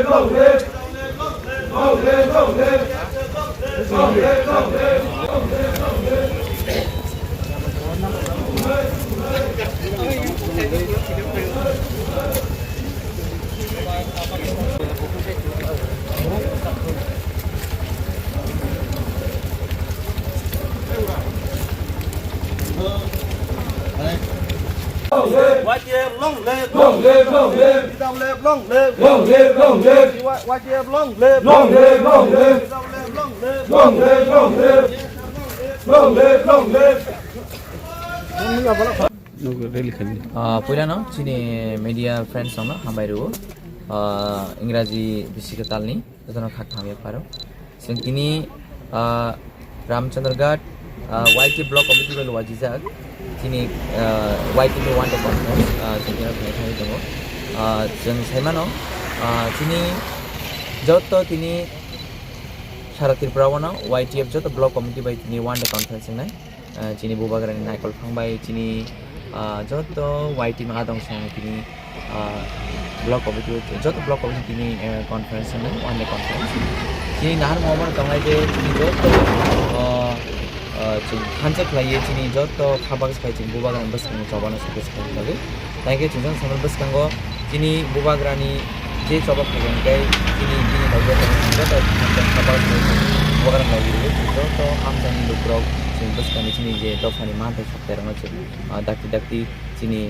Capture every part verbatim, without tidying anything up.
Y T F long live! Long live, long live! T W F long live! Long live, long live! Y-, Y T F long live! Long live, long live! T W F long live! Long live, long live! Long live, long live! Ah, puilano chini media friends rokno hambai rwo. Ah, Ingraji bisi kwtalni jotono khak hamya pharo. Chwng tini, ah, Ramchandraghat, ah, Y T block committee bai wajijak. Chini, ah, Y T ni one day conference, ah, chwng tini thangwi tongo. Ah, chwng saimano, ah, chini joto tini sara Tripura o no Y T F joto block committee bai tini one day conference wngnai. Ah, chini bubagrani naikol phang bai chini, ah, joto Y T no adong song tini, ah, block committee, joto block committee tini, eh, conference hwnwi, one day conference. Chini nahar mo omo tongnai je chini joto, ah, ah, chwng thansa khlaiwi chini joto kha baksa khai chini bubagrani bwskango chobana sakhe sakhe bagwi. Tei khe chwng jang samani bwskango chini bubagrani je choba khaijak tei chini bini bagwi joto kha baksa bubagrani bagwi joto amchaini lukurok chini bwskango chini je dophani manthai Terangno chwng, ah, dakti dakti chini,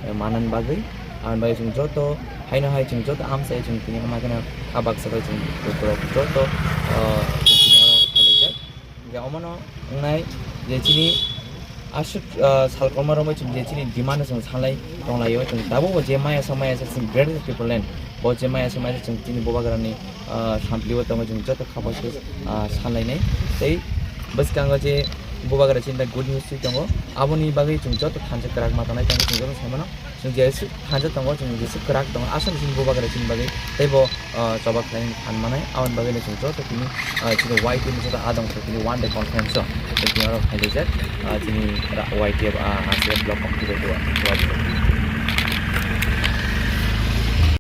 eh, manani bagwi, aboni bagwi chwng joto haino hai chwng joto amchai chwng tini ama kheno kha baksa bai chwng joto, ah, chwng tini oro phailaijak. Je omono wngnai je chini aswk, ah, salkolma romwi chwng je chini demand no chwng sanlai tonglaio, chwng tabukbo je maya sa maya sa chwng Greater Tipraland bo je maya sa maya sa chwng chini bubagrani ah, samplio tongo chwng joto kha baksa, ah, sanlainai. Tei bwskango je bubagra chini good news twi tongo, aboni bagwi chwng joto thansa kwrak ma tongnai, tei chwng joto sai mano chwng jeswk thansa tongo, chwng jeswk kwrak tongo, aswk chini bubagra chini bagwi teibo, ah, choba khlainani phan manai. Aboni bagwino chwng joto tini, ah, chini Y T ni joto adong tini one day conference o tini oro phailaijak, ah, chini ra-, Y T F, ah, R C F block committee bai.